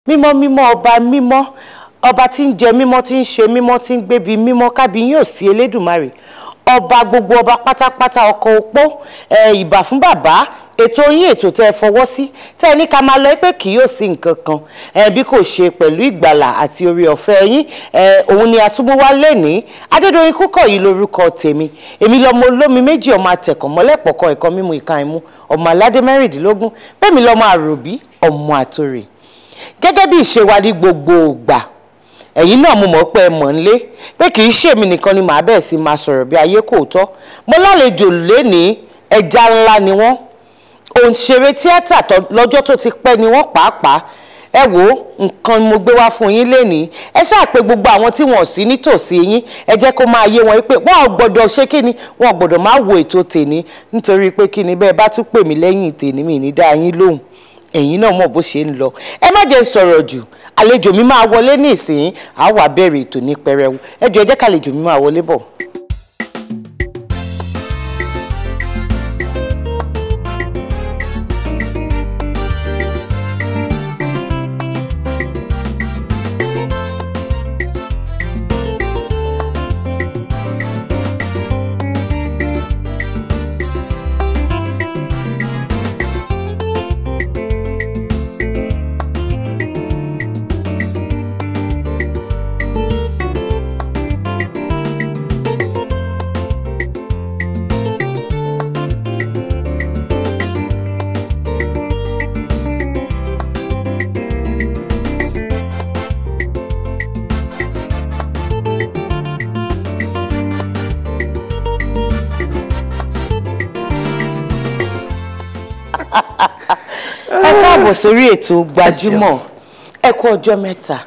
Mímọ́ mímọ́ ọba mímọ́, ọba tí ń jẹ mímọ́, tí ń ṣe mímọ́, tí ń gbébi mímọ́, kábí yóò sí Elédùmarè, ọba gbogbo ọba pátápátá, ọkọ̀ opó, ìbà fún bàbá. Ètò yín, ètò tẹ́ ẹ fọwọ́ sí, tẹ́ ẹ ní ká máa lọ pé kì yóò sí nǹkan kan bí kò ṣe pẹ̀lú ìgbàlà àti oore ọ̀fẹ́ yín. Òun ni àtúmọ̀wá lẹ́ni. Adédoyin Kúkọ̀yí lórúkọ tèmi. Èmi lọmọ olómi méjì, ọmọ àtẹ̀kọ̀ mọ́lẹ́pọ̀kọ ẹ̀kọ́ mímu ìka ìmú, ọmọ aládé 16, bẹ́ẹ̀ mi lọmọ àròbí, ọmọ àtòrè. Gẹ́gẹ́ bí ìṣe wa ní gbogbo ìgbà, ẹ̀yin náà mo mọ̀ pé ẹ mọ̀ nílé pé kì í ṣèmi nìkan ni màá bẹ̀rẹ̀ sí máa sọ̀rọ̀ bí ayé kò tọ́. Mo lálejò lénìí, ẹja ńlá ni wọ́n, òǹṣeré tíátà lọ́jọ́ tó ti pẹ́ ni wọ́n pàápàá. Ẹ wo nǹkan mo gbé wá fún yín lénìí. Ẹ ṣáà pé gbogbo àwọn tí wọ́n sí nítòsí yín, ẹ jẹ́ kó máa yé wọn pé wọ́n ò gbọ́dọ̀ ṣe kíni, wọ́n ò gbọ́dọ̀ máa wo ètò tèní, nítorí pé kíni bẹ́ẹ̀ bá tún pè mí lẹ́yìn tèní mi ní dá yín lóhùn. Ẹ̀yin náà mọ̀ bó ṣe ń lọ. Ẹ má jẹ́ sọ̀rọ̀ jù, àlejò mi máa wọlé ní ìsìn, á wà bẹ̀rẹ̀ ètò ní pẹrẹwu. Ẹ jọ̀ọ́, ẹ jẹ́ kàlejò mi máa wọlé bọ̀. Ẹ káàbọ̀ sórí ètò Gbajúmọ̀. Ẹ kú ọjọ́ mẹ́ta.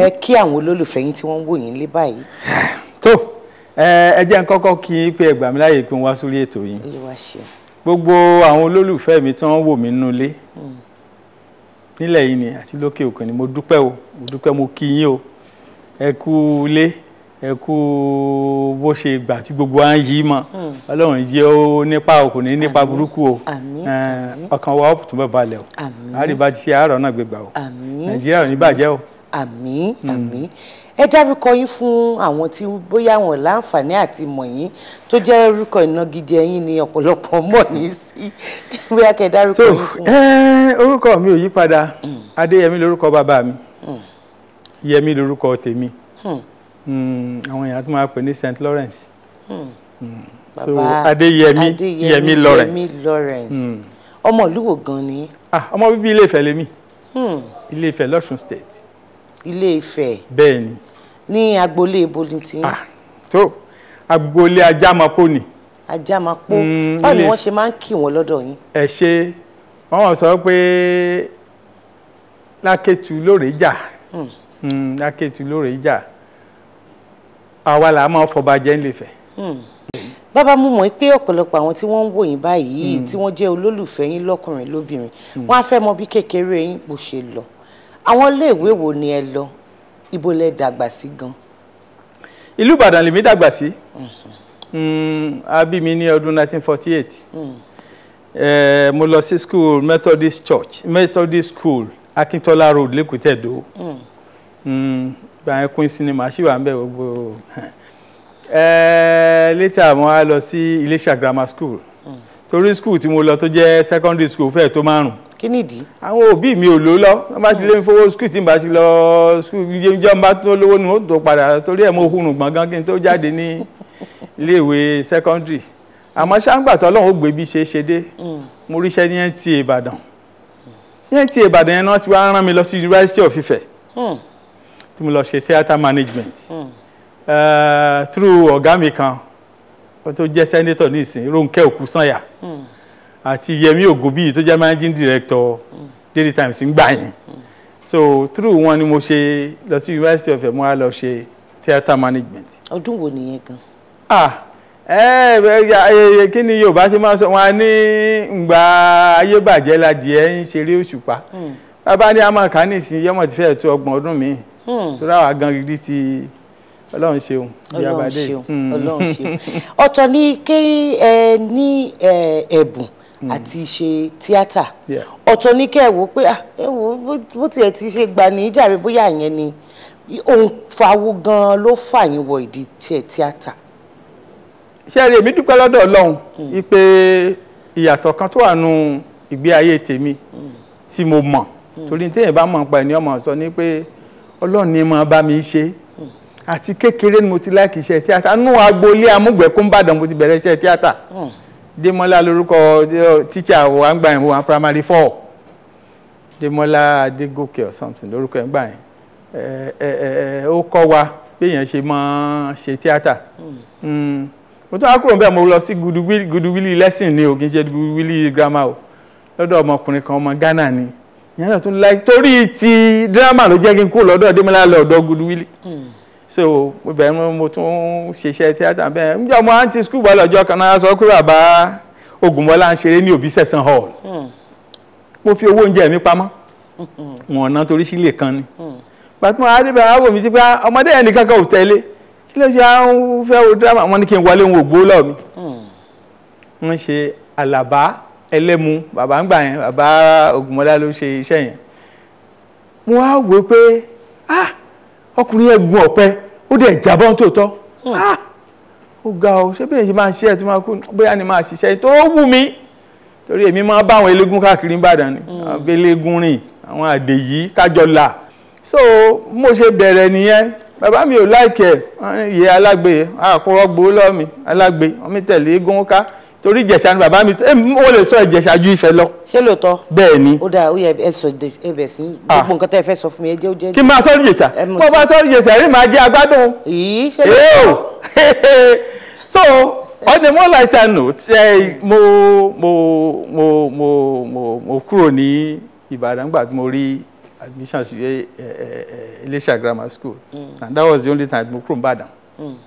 Ẹ kí àwọn olólùfẹ́ yín tí wọ́n ń wò yín lé báyìí. Tó ẹ jẹ́ n kọ́kọ́ kí n pé ẹ gbà mí láàyè pé n wá sórí ètò yìí. Gbogbo àwọn olólùfẹ́ mi tí wọ́n wò mí nínú ilé nílẹ̀ yìí ni àti lókè òkun ni, mo dúpẹ́ o, mo dúpẹ́, mo kí yín o. Ẹ kú ilé, ẹ kú bó ṣe gbà tí gbogbo wa ń yí mọ́. Ọlọ́run jẹ́ ó nípa o, kò ní nípa burúkú o. Ọkàn wa ó tún bẹ̀ balẹ̀ o. Àríbá ti ṣe àárọ̀ náà gbégbá o. Nàìjíríà ò ní bàjẹ́ o. Àmín, àmín. Ẹ dárúkọ yín fún àwọn tí bóyá wọn láǹfààní àti mọ̀ yín, tó jẹ́ orúkọ ìnagijẹ yín ni ọ̀pọ̀lọpọ̀ mọ̀ yín sí, bóyá kẹ́ dárúkọ yín fún. Orúkọ mi ò yí padà. Adéyẹmí lórúkọ bàbá mi, Yẹmí lórúkọ tèmi. Àwọn èèyàn tó máa pè ní St. Lawrence. So Adéyẹmí Yẹmí Lawrence. Ọmọ ìlú wo gan ni? Ọmọ bíbí Ilé Ifẹ̀ lèmi. Ilé Ifẹ̀ lọ́ṣun State. Ilé Ifẹ̀. Bẹ́ẹ̀ ni. Ní agboolé ibo ni tí? Tó agboolé Ajámapó ni. Ajámapó. Báwo ni wọ́n ṣe máa ń kí wọn lọ́dọ̀ yín? Ẹ ṣe, wọ́n sọ pé Lákétu lóòrè jà. Lákétu lóòrè jà. Àwa là máa fọba jẹ n'Ilé Ifẹ̀. Bàbá, mo mọ̀ pé ọ̀pọ̀lọpọ̀ àwọn tí wọ́n ń wò yín báyìí, tí wọ́n jẹ́ olólùfẹ́ yín lọ́kùnrin lóbìnrin, wọ́n á fẹ́ mọ bí kékeré yín bó ṣe lọ. Àwọn iléèwé wo ni ẹ lọ? Ibo lẹ dàgbà sí gan? Ìlú Ìbàdàn lèmi dàgbà sí. A bí mi ní ọdún 1948. Mo lọ sí school Methodist Church, Methodist School, Akintola Road, Lẹ́kùtẹ̀dó. Gba yẹn Queen Cinema ṣì wà ń bẹ̀ gbogbo. Later mo wá lọ sí Iléṣà Grammar School, torí school tí mo lọ tó jẹ́ secondary school fẹ́ẹ̀ tó 5. Kí nìdí? Àwọn òbí mi ò lò lọ, wọ́n bá ti lé mi fowó school, tí n bá ti lọ school jẹ́ n bá tó lówó ni ó tó padà, torí ẹ̀ mo hurun gbọ̀ngàn kí n tó jáde ní iléèwé secondary. Àmọ́ ṣáǹgbà tó Ọlọ́run ó gbé bí ṣe ṣe dé, mo ríṣẹ́ ní NTA Ìbàdàn. Ní NTA Ìbàdàn yẹn náà ti wá rán mi lọ sí University of Ife, tí mo lọ ṣe theatre management through ọ̀gá mi kan tó jẹ́ senator nísìn, Rónkẹ́ Òkúsànyà, àti Yẹmí Ògúnbíyì tó jẹ́ managing director Daily Times ń gbà yẹn. So through wọn ni mo ṣe lọ sí University of Ife, mo wá lọ ṣe theatre management. Ọdún wo nìyẹn gan? Ah, kí ni Yorùbá ṣe máa sọ wọn ní ngbà ayé bàjẹ́ ládìẹ ń ṣeré òṣùpá. Bàbá ní àmọ́ ká ní ìsìn yọmọ ti fẹ́ẹ̀ tó 30 ọdún mi. Tó ráwà gan gidi ti Ọlọ́run ṣeun. Ọlọ́run ṣeun, Ọlọ́run ṣeun. Ọ̀tọ̀ ni kí ẹ ní ẹ̀bùn àti ṣe tíátà, ọ̀tọ̀ ní kẹ́ ẹ wò pé ẹ wò bó tiẹ̀ ti ṣe gbà ní ìjàre, bóyá ìyẹn ni òun fawó gan-an ló fà yín wọ ìdí iṣẹ́ tíátà. Ṣé rí, èmi dúpẹ́ lọ́dọ̀ Ọlọ́run wípé ìyàtọ̀ kan tó wà nù ìgbé ayé tèmi tí mo mọ̀, torí téèyàn bá mọ̀ nípa ẹni ọmọ sọ ni pé Ọlọ́run ni mo bá mi ṣe. Àti kékeré ni mo ti láìkì iṣẹ́ tíátà. Nú agboolé Amúgbẹ̀kún Ìbàdàn mo ti bẹ̀rẹ̀ iṣẹ́ tíátà. Démọ́lá lórúkọ tíṣà wa ń gbà yẹn, wa primary 4, Démọ́lá Adégòkè or something lórúkọ ẹ̀ ń gbà yẹn. Ó kọ́ wa bí èèyàn ṣe máa ṣe tíátà. Mo tún wá kúrò níbẹ̀, mo lọ sí Guduwili lesson ni o, kì í ṣe Guduwili grammar o, lọ́dọ̀ ọmọkùnrin kan, ọmọ Ghana ni ìyẹn náà tún láì, torí ti drama ló jẹ́ kí n kúrò lọ́dọ̀ Démọ́lá lọ ọ̀dọ̀ Guduwili. So mo bẹ̀rẹ̀, mo tún ṣiṣẹ́ tíátà bẹ́ẹ̀. Ǹjẹ́ ọmọ àǹtí skul bọ́ lọ́jọ́ kan náà sọ pé bàbá Ògúnmọ́lá ń ṣeré ní Òbísẹ̀san Hall. Mo fi owó oúnjẹ mi pamọ́, wọn ná torí sílé kan ni. Pàtó àdébẹ̀ àwọn mi ti pé ọmọdé yẹn nìkan kan ò tẹ̀lé, kí ló ṣe à ń fẹ́ wo drama, wọn ní kí n wọlé, wọn ò gbó lọ́ọ̀ mi. Wọ́n ṣe Àlàbá Ẹlẹ́mu, bàbá ń gbà yẹn, bàbá Ògúnmọ́lá ló ṣe iṣẹ́ yẹn. Mo wá wò pé ah, ọkùnrin yẹn gun ọ̀pẹ, ó dẹ̀ jábọ́ tòótọ́. Ah, ó ga ọ, ṣé bẹ́ẹ̀ ṣe máa ṣiṣẹ́ tó máa kú, bóyá ni máa ṣiṣẹ́ tó wù mí, torí èmi máa bá àwọn eléégún káàkiri Ìbàdàn ni, àwọn eléégún rìn, àwọn àdèyí kájọ là. So mo ṣe bẹ̀rẹ̀ nìyẹn. Bàbá mi ò láìkẹ̀, ìyẹ́ alágbe, àkọ́rọ́ gbowó lọ́wọ́ mi, alágbe, wọ́n mi tẹ̀lé eégún ká, torí Ìjẹ̀ṣà ni bàbá mi, mo lè sọ Ìjẹ̀ṣà ju Ifẹ̀ lọ. Ṣé lóòótọ́? Bẹ́ẹ̀ ni. Ó dáa, ó yẹ ẹ sọ ẹbẹ̀ sí gbogbo nǹkan tẹ́ ẹ fẹ́ sọ fún mi, ẹ jẹ́ ó jẹ́. Kí n máa sọ Ìjẹ̀ṣà, mo bá sọ Ìjẹ̀ṣà rí màá jẹ́ agbádùn. Yìí ṣé lóòótọ́? So on a more lighter note, mo kúrò ní Ìbàdàn gbà tí mo rí admission sí Iléṣà Grammar School, and that was the only time mo kúrò ní Ìbàdàn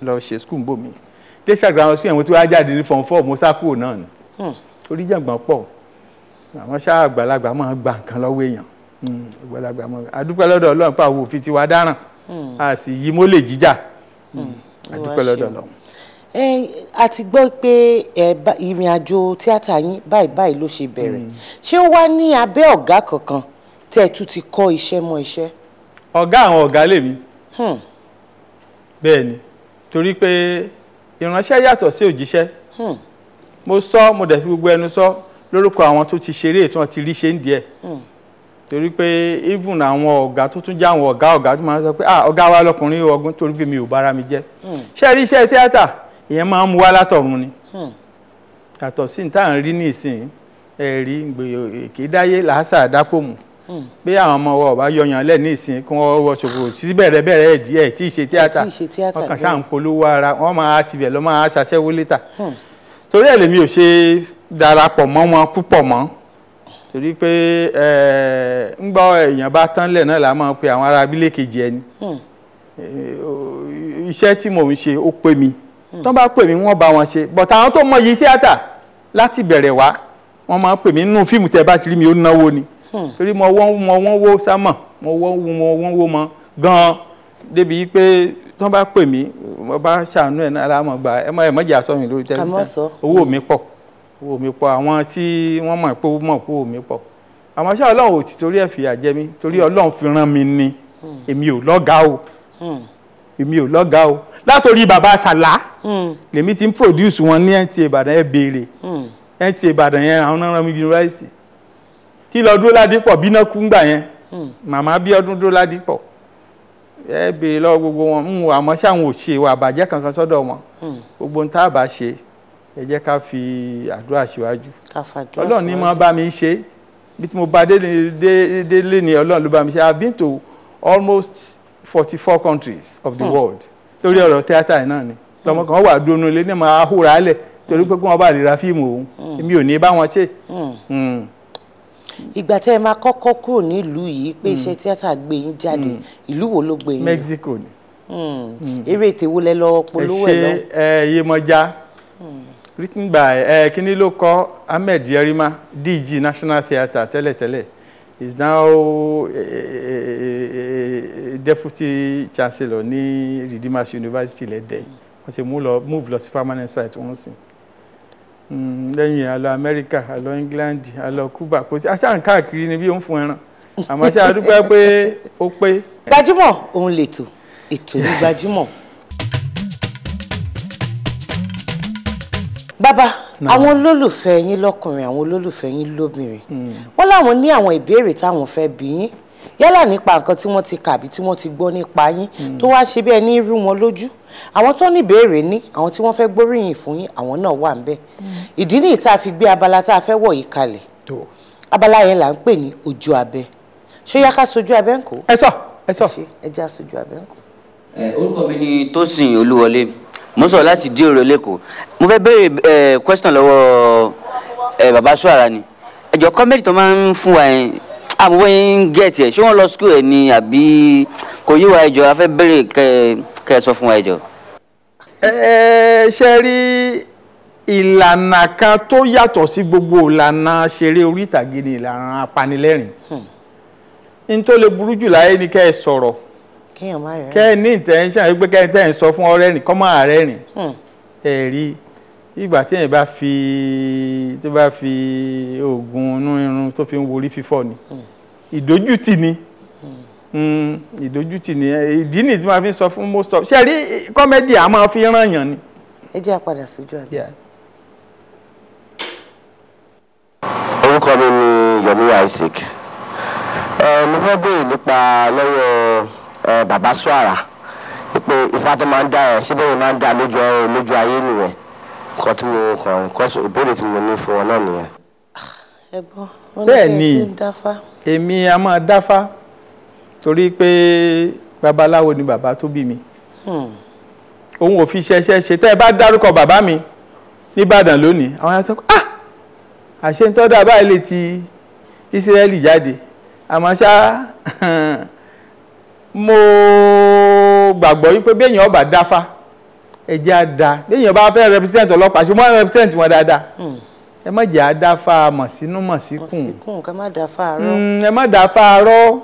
lọ ṣe school bò mí. Iléṣà Grammar School yẹn mo ti wá jáde ní form 4, mo sá kúrò náà ni, torí jàǹgbọ̀n pọ̀, àwọn ṣá àgbàlagbà máa gba nǹkan lọ́wọ́ èèyàn. Àgbàlagbà máa, àdúpẹ́ lọ́dọ̀ Ọlọ́run pé àwọn òfin tiwa dáràn, a sì yí mólè jíjà, àdúpẹ́ lọ́dọ̀ Ọlọ́run. A ti gbọ́ pé ìrìn àjò tíátà yín báyìí báyìí ló ṣe bẹ̀rẹ̀. Ṣé ó wá ní abẹ́ ọ̀gá kankan tẹ́ ẹ tún ti kọ́ iṣẹ́ mọ́ iṣẹ́? Ọ̀gá àwọn ọ̀gá lèmi. Bẹ́ẹ̀ ni, torí pé ìránṣẹ́ yàtọ̀ sí òjíṣẹ́. Mo sọ, mo dẹ̀ fi gbogbo ẹnu sọ lórúkọ àwọn tó ti ṣeré tí wọ́n ti rí ṣe ń díẹ̀. Torí pé even àwọn ọ̀gá tó tún jẹ́ àwọn ọ̀gá ọ̀gá tó máa ń sọ pé ah, ọ̀gá wa lọkùnrin ọgbọ́n, torí pé mi ò bára mi jẹ́. Ṣé rí iṣẹ́ tíátà ìyẹn máa ń mú wá látọ̀run ni. Yàtọ̀ sí ní tá à ń rí ní ìsìn, ẹ̀rí èké dáyé làásà dápòmù. Bí àwọn ọmọ wa ọba yọyàn lẹ ní ìsìn kí wọ́n wọ ṣòkòtò tí bẹ̀rẹ̀ bẹ̀rẹ̀ díẹ̀ tí ì ṣe tíátà, wọ́n kàn ṣáà ń polówó ara wọ́n máa tibẹ̀ lọ máa ṣaṣẹ́wó létà. Torí ẹ̀ lèmi ò ṣe darapọ̀ mọ́ wọn púpọ̀ mọ́, torí pé ń gbọ́ èèyàn bá tán lẹ̀ náà là máa pe àwọn ará abílẹ̀ kejì ẹni. Iṣẹ́ tí mò ń ṣe ó pè mí, tán bá pè mí wọ́n bá wọn ṣe, but àwọn tó mọyì tíátà láti bẹ̀rẹ̀ wá wọ́n máa pè mí nínú fíìmù tẹ́ bá ti rí mi ó náwó ni, torí mo wọ́n wó sámọ̀, mo wọ́n wó mọ́ gan-an débi pé tán bá pè mí mo bá ṣàánú ẹ̀ náà láàmú gbà ẹ mọ̀ ẹ mọ̀jẹ̀ àsọ mi lórí tẹlifíṣàn, owó mi pọ̀. Owó mi pọ̀. Àwọn tí wọ́n mọ̀ pé ó mọ̀ pé owó mi pọ̀, àmọ́ ṣé Ọlọ́run ò ti torí ẹ̀ fìyà jẹ mí, torí Ọlọ́run fi rán mi ni. Èmi ò lọ́gàá o, èmi ò lọ́gàá o. Látòrí bàbá Sàlá lèmi ti ń produce wọn ní NTA Ìbàdàn. Ẹ béèrè NTA Ìbàdàn yẹn, àwọn náà rán mi yunifásitì tí lọ dúró ládìpọ̀ bíná kú ngbà yẹn, màmá bí ọdún dúró ládìpọ̀. Ẹ béèrè lọ́wọ́ gbogbo wọn ń wò. Àmọ́ ṣé àwọn ò ṣe ìwà àbàjẹ́ kankan sọ́dọ̀ wọn. Gbogbo ohun tá a bá ṣe, ẹ jẹ́ ká fi àdúrà síwájú. Ká fàdúrà Ọlọ́run ní síwájú. máa bá mi ṣe. Bí tí mo bá délé ni Ọlọ́run ló bá mi ṣe. I have been to almost 44 countries of the world lórí ọ̀rọ̀ tíátà yìí náà ni. Lọmọ kan wà dúró nílé ní máa húra lẹ̀ torí pé kí wọ́n bá lè ra fíìmù òun. Èmi ò ní bá wọn ṣe. Ìgbà tẹ́ ẹ máa kọ́kọ́ kúrò nílùú yìí pé iṣẹ́ tíátà gbé yín jáde, ìlú wo ló gbé yín lọ? Mexico ni. Eré tèwo lẹ lọ Ẹ polówó ẹ ṣe lọ? Ẹ Yemọja, written by ẹ kíní ló kọ, Ahmed Yerima, DG National Theatre tẹ́lẹ̀tẹ́lẹ̀, is now deputy chancellor ní Redeemers University lẹ́dẹ̀. Wọ́n ti mú lọ, move lọ sí permanent site wọ́n sì. Lẹ́yìn a lọ Amẹ́ríkà, a lọ England, a lọ Cuba. Kò sí aṣáà káàkiri ni bí ó ń fún ẹran, àmọ́ ṣáà dúpẹ́ pé ó pé. Gbajúmọ̀ òun lètò, ètò ní gbajúmọ̀. Bàbá, àwọn olólùfẹ́ yín lọ́kùnrin, àwọn olólùfẹ́ yín lóbìnrin, wọ́n láwọn ní àwọn ìbéèrè táwọn fẹ́ bi yín, yálà nípa nǹkan tí wọ́n ti kà àbí tí wọ́n ti gbọ́ nípa yín tó wá ṣe bí ẹni rú wọn lójú. Àwọn tó ní ìbéèrè ní, àwọn tí wọ́n fẹ́ gbóríyìn fún yín, àwọn náà wà ń bẹ̀. Ìdí nìyí tá a fi gbé abala tá a fẹ́ wọ̀ yìí kalẹ̀. Tó. Abala yẹn là ń pè ní ojú abẹ. Ṣé yá ká sojú abẹ ń kó? Ẹ sọ, ẹ sọ. Ṣe ẹ já sojú abẹ ń kó. Orúkọ mi ni Tósìn Olúwọlé, mo ń sọ̀rọ̀ láti dí òrò lẹ́kọ̀ọ́. Mo fẹ́ béèrè question lọ́wọ́ bàbá Suara ni. Ẹ jọ̀ọ́, comedy tó máa ń fún wa yẹn, àmọ́ wọ́n ń get ẹ̀, ṣé wọ́n lọ school ẹ̀ ni àbí kò yé wa? Ẹ jọ̀ọ́, a fẹ́ béèrè kẹ́ ẹ sọ fún wa, ẹ jọ̀ọ́. Ẹ ṣe rí ìlànà kan tó yàtọ̀ sí gbogbo ìlànà ṣeré orí ìtàgé ni ìlànà apanilẹ́rìn. N tó lè burú jù láyé ni kẹ́ ẹ sọ̀rọ̀ Kéèyàn má rẹ̀. kẹ́ ẹ ní intention wípé kẹ́ ẹ tẹ́ ẹ sọ fún ọ̀rẹ́ nìkan máa rẹ́rìn. Ẹ rí ìgbà tí èèyàn bá fi tó bá fi oògùn inú irun tó fi ń worí fífọ́ ni, ìdójútì ni. Ìdójútì ni. Ìdí nìyí tí wọ́n fi ń sọ fún most of ṣe rí comedy a máa fi ràn yàn ni. Ẹ jẹ́ àpadà sójú abẹ. Yeah. Orúkọ mi ni Yomi Isaac. Mo fẹ́ béèrè nípa lọ́wọ́ bàbá Suara pé ifá tó máa ń dá ẹ, ṣé bẹ́ẹ̀ máa ń dá lójú ayé nìyẹn? Nǹkan tí mo kàn kọ́, ìbéèrè tí mo ní fún ọ náà nìyẹn. Ẹ gbọ́, wọ́n ní Bẹ́ẹ̀ kí ẹ ni. tún dáfá. Èmi a máa dáfá torí pé babaláwo ni bàbá tó bí mi. Òun ò fi ṣẹṣẹ ṣe. Tẹ́ ẹ bá dárúkọ bàbá mi nìbàdàn lónìí, àwọn yẹn sọ pé, "Ah, àṣẹ ń tọ́da báyìí lè ti Ísírẹ́lì jáde." Àmọ́ ṣá, mo gbàgbọ́ wípé bí èèyàn bá dáfá, ẹ jẹ́ á da. Bí èèyàn bá fẹ́ represent ọlọ́pàá, ṣe wọ́n represent wọn dáadáa. Ẹ má jẹ́ á dáfá mọ̀ sínú mọ̀ síkùn. Mọ̀síkùn, ká má dáfá àárọ̀. Ẹ má dà fáarọ́,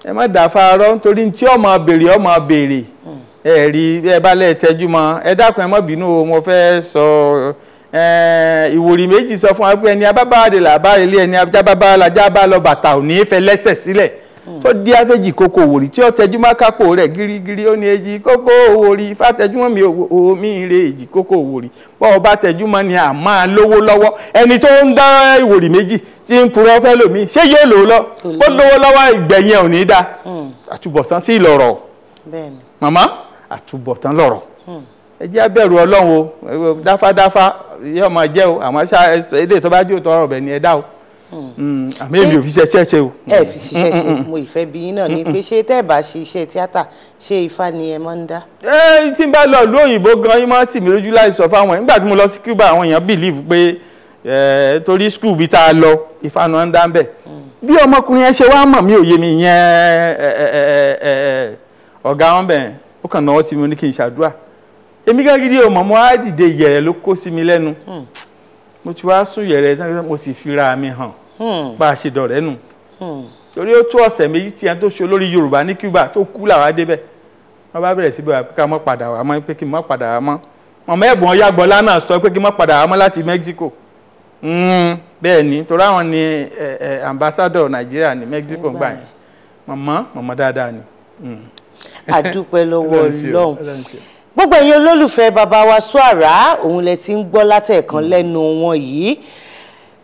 ẹ má dà fáarọ́, nítorí tí ọmọ béèrè, ọmọ béèrè. Ẹ rí ẹ bá lẹ tẹjú mọ́. Ẹ dákun, ẹ má bínú o. Mo fẹ́ sọ ìwòrì méjì sọ fún wa pé ẹni abábáde là bá ilé, ẹni ajábábá lajá bá lọ, bàtà ò ní í fẹ́ lẹ́sẹ̀ sílẹ̀. Tó dí àfẹ́jì kókó òwòrì tí ó tẹjú má kápò rẹ̀ gírígírí, ó ní èjì kókó òwòrì fàtẹjúmọ́ mi omi rè èjì kókó òwòrì. Bọ́ ọ bá tẹjúmọ́ ni à máa lówó lọ́wọ́. Ẹni tó ń dá ìwòrì méjì tí ń purọ́ fẹ́ lòmí, ṣé yóò lò ó lọ? Ó lówó lọ́wọ́, ìgbẹ̀yìn ẹ̀ ò ní dá. Àtúbọ̀tán sí ìlọ̀rọ̀. Bẹ́ẹ̀ ni. Màmá, àtúbọ̀tán lọ̀rọ̀. Ẹ jẹ́ á bẹ̀rù Ọlọ́run o. Dáfádáfá yóò máa jẹ́ o. Àmọ́ ṣá, ilé tó bá jẹ́ òótọ́ ọ̀rọ̀ bẹ̀ ni ẹ dá o. Àmọ́ èmi ò fi ṣiṣẹ́ ṣe o. Ẹ fi ṣiṣẹ́ ṣe. Mo ìfẹ́ bí yín náà ni pé ṣé tẹ́ ẹ bá ṣe iṣẹ́ tíátà, ṣé ifá ni ẹ máa ń dá? Ẹ tí n bá lọ ìlú òyìnbó gan, yín máa ń tì mí lójú láì sọ fáwọn. Nígbà tí mo lọ sí Cuba, àwọn èèyàn believe pé torí school bí tá a lọ, ifá náà ń dá ń bẹ̀. Bí ọmọkùnrin yẹn ṣe wá mọ̀ mí ò yé mi yẹn. Ọ̀gá wọn bẹ̀, ó kàn náwó sí mi, ó ní kí n ṣàdúrà. Èmi gan gidi ò mọ̀. Mo á dìde, ìyẹ̀rẹ̀ ló kó sí mi lẹ́nu. Mo ti wá sún yẹ̀rẹ̀ tán, mo sì fira mi hàn. Bá a ṣe dọ̀rẹ́ nù, torí ó tó ọ̀sẹ̀ 2 tí ẹni tó ṣe olórí Yorùbá ní Cuba tó kú làwa débẹ̀. Wọ́n bá bẹ̀rẹ̀ sí bẹ̀rẹ̀ pé ká mọ́ padà wá mọ́, pé kí n mọ́ padà wá mọ́. Mọ̀mọ́ ẹ̀bùn Ọ̀yágbọ́lá náà sọ pé kí n mọ́ padà wá mọ́ láti Mexico. Bẹ́ẹ̀ ni, torí àwọn ni ambassador Nàìjíríà ní Mexico gbà yẹn. Màmá dáadáa ni. A dúpẹ́ lọ́wọ́ Ọlọ́run. Gbogbo ẹ̀yin olólùfẹ́ bàbá wa Suara, òun lẹ ti ń gbọ́ látẹ̀kan lẹ́nu wọn yìí.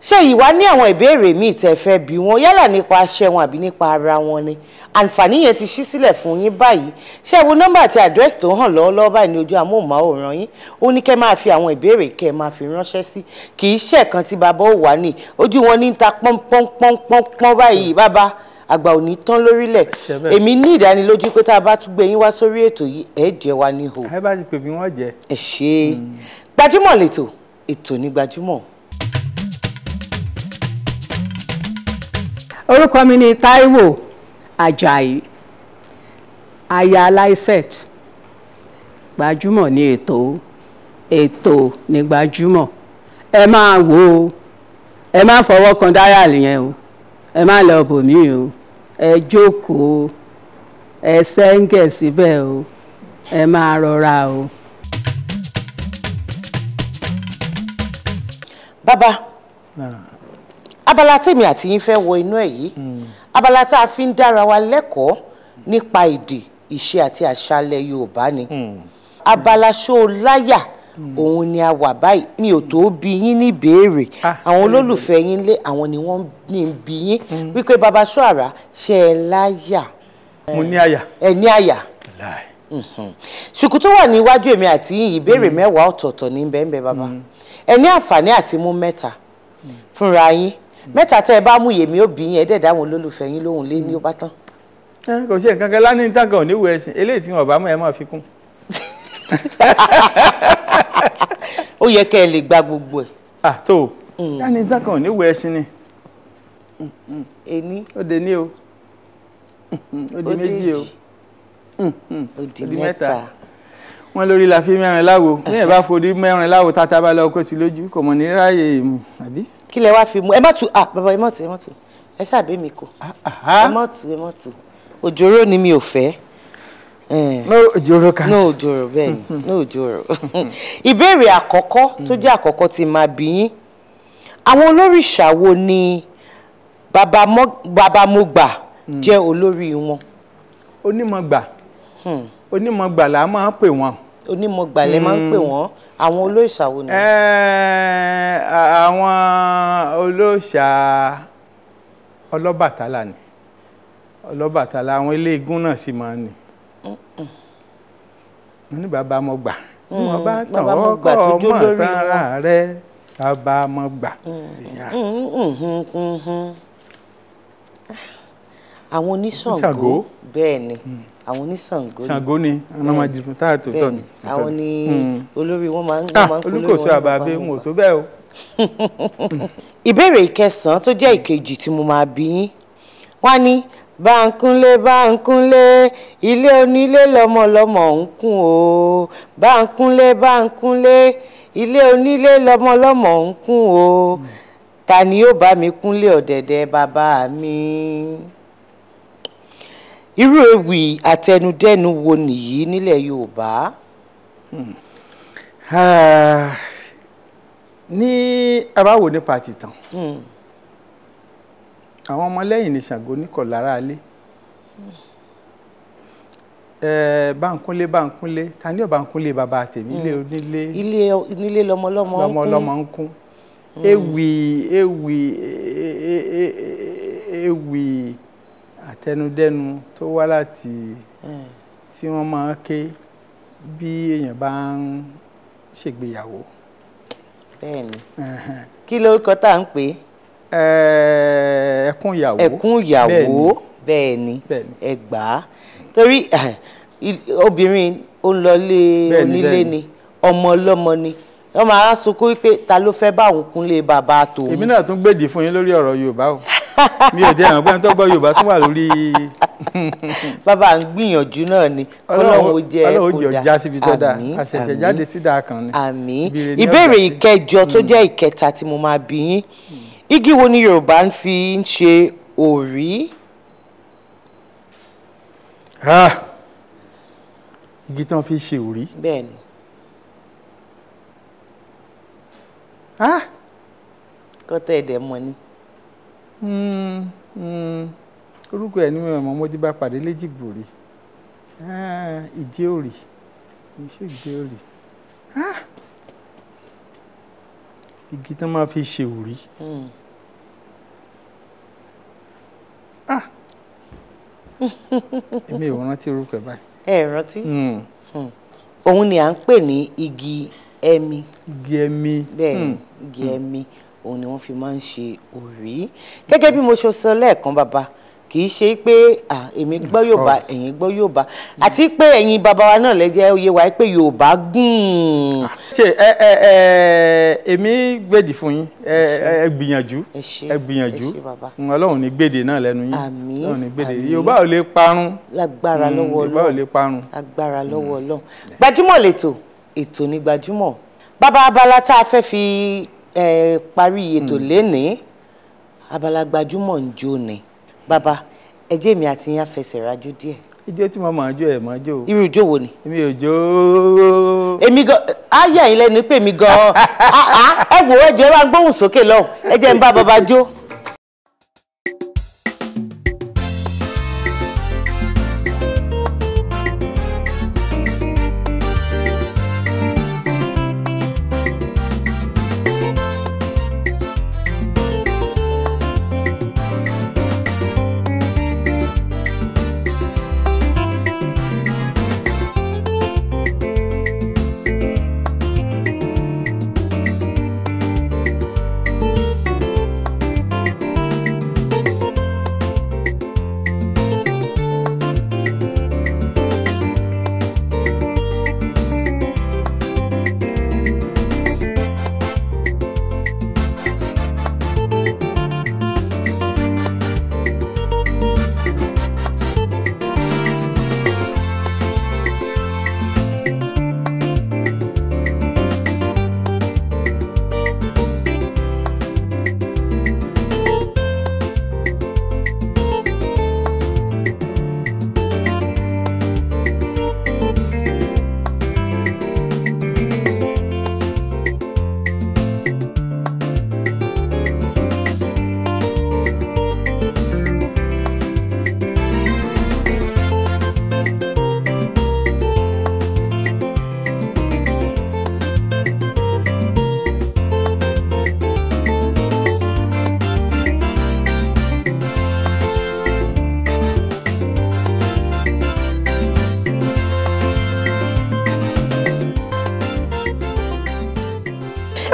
Ṣé yìí wá ní àwọn ìbéèrè míì tẹ́ fẹ́ bi wọ́n, yálà nípa aṣẹ wọn àbí nípa ara wọn ni? Àǹfààní yẹn ti ṣí sílẹ̀ fún yín báyìí. Ṣé ẹ wo nọ́mbà àti àdírẹ́sì tó hàn lọ́wọ́lọ́wọ́ báyìí ní ojú amóhùnmáwòrán yín? Ó ní kẹ́ máa fi àwọn ìbéèrè kẹ́ máa fi ránṣẹ́ sí. Kì í ṣe kan tí bàbá ò wà ní ojú wọn ní ta pọ́npọ́npọ́npọ́n báyìí. Bàbá àgbà ò ní tán lórílẹ̀. Èmi ní ìdánilójú pé tá a bá tún gbé yín wá sórí ètò yìí, ẹ jẹ́ wa ní hò. Ẹ bá ti pè mí wọ́n jẹ́. Ẹ ṣe gbajúmọ̀ lẹ́tọ̀, ètò ní gbajúmọ̀. Orúkọ mi ni Táíwò Àjàyí, aya Lycett. Gbajúmọ̀ ní ètò, ètò ní gbajúmọ̀. Ẹ máa wò ó, ẹ má fọwọ́ kan dáyàlì yẹn o, ẹ má lọ bòmí o, ẹ jókòó, ẹ sẹ́ńgẹ̀ síbẹ̀ o, ẹ máa rọra o. Bàbá, abala tèmi àti yín fẹ́ wọ inú ẹ̀ yìí, abala tá a fi ń dára wa lẹ́kọ̀ọ́ nípa èdè, ìṣe àti àṣà ilẹ̀ Yorùbá ni. Abala ṣó láyà òun ni a wà báyìí. Mi ò tó bi yín ní ìbéèrè, àwọn olólùfẹ́ yín lé àwọn ni wọ́n ní bi yín wípé bàbá Suara, ṣé ẹ láyà? Mo ní àyà. Ẹ ní àyà. Ṣùkú tó wà níwájú èmi àti yín, ìbéèrè mẹ́wàá ọ̀tọ̀ọ̀tọ̀ ní bẹ́ẹ̀ bẹ́ẹ̀ bàbá. Ẹ ní àǹfààní àti mú mẹ́ta fúnra yín. Mẹ́ta tẹ́ ẹ bá mú yèmí òbí yẹn, ẹ̀ẹ́dẹ̀dá àwọn olólùfẹ́ yín lóhùn lé ní ó bá tán. Kò ṣe nǹkan kan lánìí tán kan ò ní wo ẹ̀sìn eléyìí tí wọn bá mú ẹ máa fi kún. Ó yẹ kẹ́ ẹ lè gba gbogbo ẹ̀. Tó lánìí tán kan ò ní wo ẹ̀sìn ni. Ení. Ó de ní o, ó di méjì o, ó di mẹ́ta. Wọ́n lórí la fi mẹ́rin láwo, bí ẹ bá forí mẹ́rin láwo tata bá lọ kó sí lójú, kò mọ̀ ní ráàyè àbí. Kí lẹ wá fi mú? Ẹ má tu, bàbá, ẹ má tu, ẹ má tu, ẹ ṣàbẹ mi kò, ẹ má tu, ẹ má tu. Òjòrò ni mi ò fẹ́. No òjòrò kan. No òjòrò, bẹ́ẹ̀ ni, no òjòrò. Ìbéèrè àkọ́kọ́ tó jẹ́ àkọ́kọ́ tí máa bi yín, àwọn olórìṣà wo ni bàbá Mọ́gbà jẹ́ olórí wọn? Onímọ̀gbà. Onímọ̀gbà là máa ń pè wọ́n. Onímọ̀gbà lẹ máa ń pè wọ́n. Àwọn olóòṣà wo ni? Àwọn olóòṣà Ọlọ́bàtálá ni. Ọlọ́bàtálá, àwọn eléégún náà sì máa ń ní. Wọ́n ní bàbá Mọ́gbà. Wọ́n bá tàn ọ́ kọ́ ọmọ tán ara rẹ̀, bàbá Mọ́gbà. Àwọn oníṣàngó. Bẹ́ẹ̀ ni, àwọn oníṣàngó ni. Ṣàngó ni àwọn ọmọ jìnnà tá a tó tọ́ ni. Àwọn ni olórí wọn máa ń gbọ́, máa ń polówó. Olùkóso àbàbí ń wò tó bẹ́ẹ̀ o. Ìbéèrè ìkẹsàn-án tó jẹ́ ìkejì tí mo máa bi yín, wọ́n ní Bánkúnlé Bánkúnlé, ilé onílé lọ́mọlọ́mọ ń kún o. Bánkúnlé Bánkúnlé, ilé onílé lọ́mọlọ́mọ ń kún o. Ta ni yóò bá mi kúnlé ọ̀dẹ̀dẹ̀ bàbá mi? Irú ewì àtẹnudẹ́nu wo nìyí nílẹ̀ Yorùbá? Ní abáwo nípa tìtàn, àwọn ọmọlẹ́yìn ní Ṣàngó ní kọ̀ lára ilé. Bánkúnlé Bánkúnlé, ta ni ó Bánkúnlé bàbá tèmi? Ilé onílé, ilé onílé lọmọlọ́mọ ń kún. Ewì ewì ewì àtẹnudẹ́nu tó wá láti tí wọ́n máa ń ké bí èèyàn bá ń ṣègbéyàwó. Bẹ́ẹ̀ni, kí lórúkọ tá à ń pè é? Ẹkún ìyàwó. Ẹkún ìyàwó, bẹ́ẹ̀ni, ẹgbàá. Torí obìnrin ó ń lọlé onílé ni, ọmọ ọlọ́mọ ni, wọ́n máa ń sunkún wípé ta ló fẹ́ bá òun kúnlé bàbá tòun. Èmi náà tún gbèdì fún yín lórí ọ̀rọ̀ Yorùbá o, mi ò jẹ́ àwọn pẹ́ẹ́n tó gbọ́ Yorùbá tún wà lórí. Bàbá ń gbìyànjú náà ni, Ọlọ́run ó jẹ́ kó dáa. Ọlọ́run ó síbi tó dáa, àṣẹ̀ṣẹ̀ jáde sídà kan ni. Àmín. Ìbéèrè ìkẹjọ tó jẹ́ ìkẹta tí mo máa bi yín, igi wo ni Yorùbá ń fi ń ṣe òrí? Igi tí wọ́n fi ṣe òrí. Bẹ́ẹ̀ni. Kọ́ tẹ́ ẹ̀ dẹ̀ mọ̀ ni. Orúkọ ẹ̀ ní mi mọ̀, mo ti bá pàdé léjìgbò rí. Ìdí òrì, ṣé ìdí òrì? Igi tán máa fi ṣe òrí. Èmi ò rántí orúkọ ẹ̀ báyìí. Ẹ rántí? Òun ni à ń pè ní igi ẹmi. Igi ẹmi. Bẹ́ẹ̀ ni, igi ẹmi òun ni wọ́n fi máa ń ṣe òrí. Gẹ́gẹ́ bí mo ṣe sọ lẹ́ẹ̀kan bàbá, kì í ṣe pé èmi gbọ́ Yorùbá, ẹ̀yin gbọ́ Yorùbá, àti pé ẹ̀yin bàbá wa náà lẹ́jẹ́ oyè wa pé Yorùbá gùn. Ṣe èmi gbèdì fún yín, ẹ gbìyànjú, ẹ gbìyànjú, Ọlọ́run ní gbèdè náà lẹ́nu yín. Àmín. Ọlọ́run ní gbèdè. Yorùbá ò lè parun. Lágbára lọ́wọ́ Ọlọ́run. Yorùbá ò lè parun. Agbára lọ́wọ́ Ọlọ́run. Gbajúmọ̀ lètò, ètò ní gbajúmọ̀. Bàbá, abala tá a fẹ́ fi parí ètò lénìí, abala gbajúmọ̀ ń jó ni. Bàbá, ẹ jẹ́ èmi àti yín á fẹsẹ̀ rájú díẹ̀. Ijó tí mo máa jó ẹ̀ máa jó. Irú ijó wo ni? Èmi ò jó. Èmi gan, á yà yín lẹ́nu pé èmi gan, ẹ wò ó, ẹ jọ̀ọ́ ẹ bá ń gbóhùn sókè lọ́hùn, ẹ jẹ́ ń bá bàbá jó.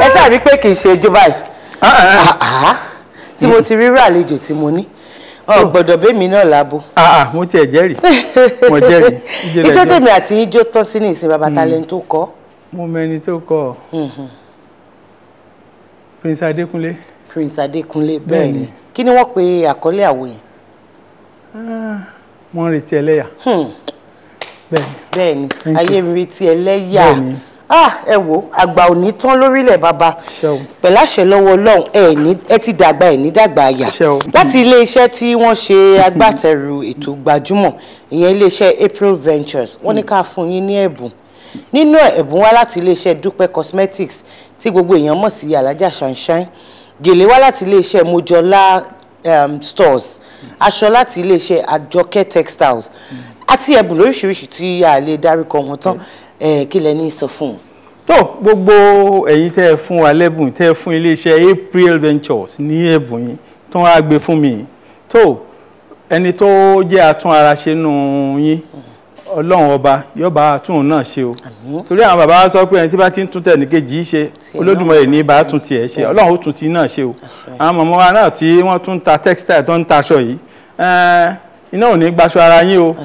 Ẹ ṣáà rí pé kì í ṣe ijó báyìí tí mo ti rírọ àlejò tí mo ní ọ gbọ́dọ̀ bẹ́mi náà lábo. Mo tiẹ̀ jẹ́rìí, mo jẹ́rìí. Ijó tèmi àti ijó tán sí ní ìsìn bàbá, talent tó kọ. Mo mẹni tó kọ, Prince Adékúnlé. Prince Adékúnlé, bẹ́ẹ̀ ni. Kí ni wọ́n pe àkọlé àwo yẹn? Wọ́n ń retí ẹlẹ́yà. Bẹ́ẹ̀ ni, ayé ń retí ẹlẹ́yà. Ẹ wo, àgbà ò ní tán lórílẹ̀ bàbá, pẹ̀lú àṣẹ lọ́wọ́ Ọlọ́run. Ẹ ti dàgbà, ẹ ní dàgbà àyà. Láti iléeṣẹ́ tí wọ́n ṣe agbátẹrù ètò gbajúmọ̀, ìyẹn iléeṣẹ́ April Ventures, wọ́n ní ká fún yín ní ẹ̀bùn. Nínú ẹ̀bùn wá láti iléeṣẹ́ Dúpẹ́ Cosmetics tí gbogbo èèyàn mọ̀ sí Alájà Sunshine, gèlè wá láti iléeṣẹ́ Mojola Stores, aṣọ láti iléeṣẹ́ Àjọkẹ́ Textiles, àti ẹ̀bùn lóríṣiríṣi tí a lè dárúkọ wọn tán. Kí lẹ ní sọ fún un? Tó gbogbo ẹ̀yin tẹ́ ẹ fún wa lẹ́bùn, tẹ́ ẹ fún iléeṣẹ́ April Ventures ní ẹ̀bùn yín tó wá gbé fún mi, tó ẹni tó jẹ́ atún ara ṣe nù yín, Ọlọ́run ọba yóò bá atún náà ṣe o. Torí àwọn bàbá wa sọ pé ẹni tí bá ti ń tún tẹnìkejì ṣe, Olódùmarè ní bá tún tiẹ̀ ṣe, Ọlọ́run ó tún ti náà ṣe o. Àwọn mọ̀mọ́ wa náà tí wọ́n tún ta textile tó ń taṣọ yìí, iná ò ní gbaṣọ ara yín o,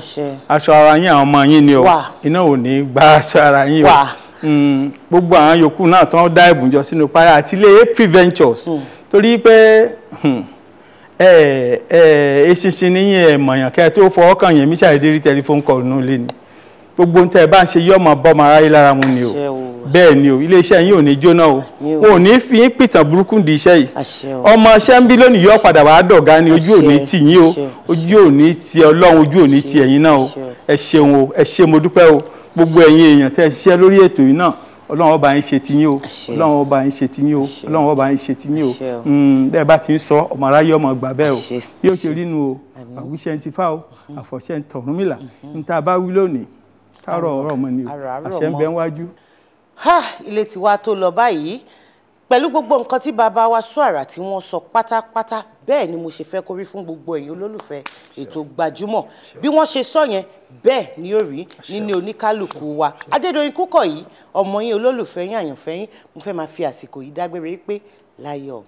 aṣọ ara yín àwọn ọmọ yín ni o, iná ò ní gbaṣọ ara yín o. Gbogbo àwọn yòókù náà tó ń dá ẹ̀bùn jọ sínú para àti ilé April Ventures, torí pé eṣinṣin níyìn ẹ̀ mọ̀yàn kẹ́ ẹ tó fọwọ́ kàn yẹn, mi ṣàdédé rí tẹlifóònù kọ̀ nù lé ni. Gbogbo ohun tẹ́ ẹ bá ń ṣe yọ́ ọmọ bọ́mọ aráyé lára mu ni o. Bẹ́ẹ̀ ni o, iléeṣẹ́ yín ò ní jóná o, ò ní fi yín pìtàn burúkú di iṣẹ́ yìí. Ọmọ iṣẹ́ ń bí lónìí yóò padà wàá dọ̀gá ni. Ojú ò ní tì yín o, ojú ò ní ti Ọlọ́run, ojú ò ní ti ẹ̀yin náà o. Ẹ ṣeun o, ẹ ṣe, mo dúpẹ́ o. Gbogbo ẹ̀yin èèyàn tẹ́ ẹ ṣiṣẹ́ lórí ètò yìí náà, Ọlọ́run ọba yín ṣe ti yín o. Àṣẹ. Ọlọ́run ọba yín ṣe ti yín o. Àṣẹ. Ọlọ́run ọba yín ṣe ti yín o. Àṣẹ o. Bẹ́ẹ̀ bá ti ń sọ, ọmọ aráyé ọmọ gbà bẹ́ẹ̀ o. Àṣẹ. Bí ó ṣe rí nu o. Àwíṣẹ́ ń ti fá o, àfọ̀ṣẹ́ ń tọ̀rúnmìlà. Ń tá a bá wí lónìí, kárọ̀ ọ̀rọ̀ mọ́ ni o. Àrọ̀ àrọ̀ Àṣẹ ń mọ́. bẹ wájú. Ha, ilé tiwa tó lọ báyìí pẹ̀lú gbogbo nǹkan tí bàbá wa Suara tí wọ́n sọ pátápátá, bẹ́ẹ̀ ni mo ṣe fẹ́ kó rí fún gbogbo ẹ̀yin olólùfẹ́ ètò Gbajúmọ̀. Bí wọ́n ṣe sọ yẹn, bẹ́ẹ̀ ni ó rí nínú oníkálukú wa. Adédoyin Kúkọ̀yí, ọmọ yín, olólùfẹ́ yín, àyànfẹ́ yín, mo fẹ́ máa fi àsìkò yìí dágbére pé láyọ̀.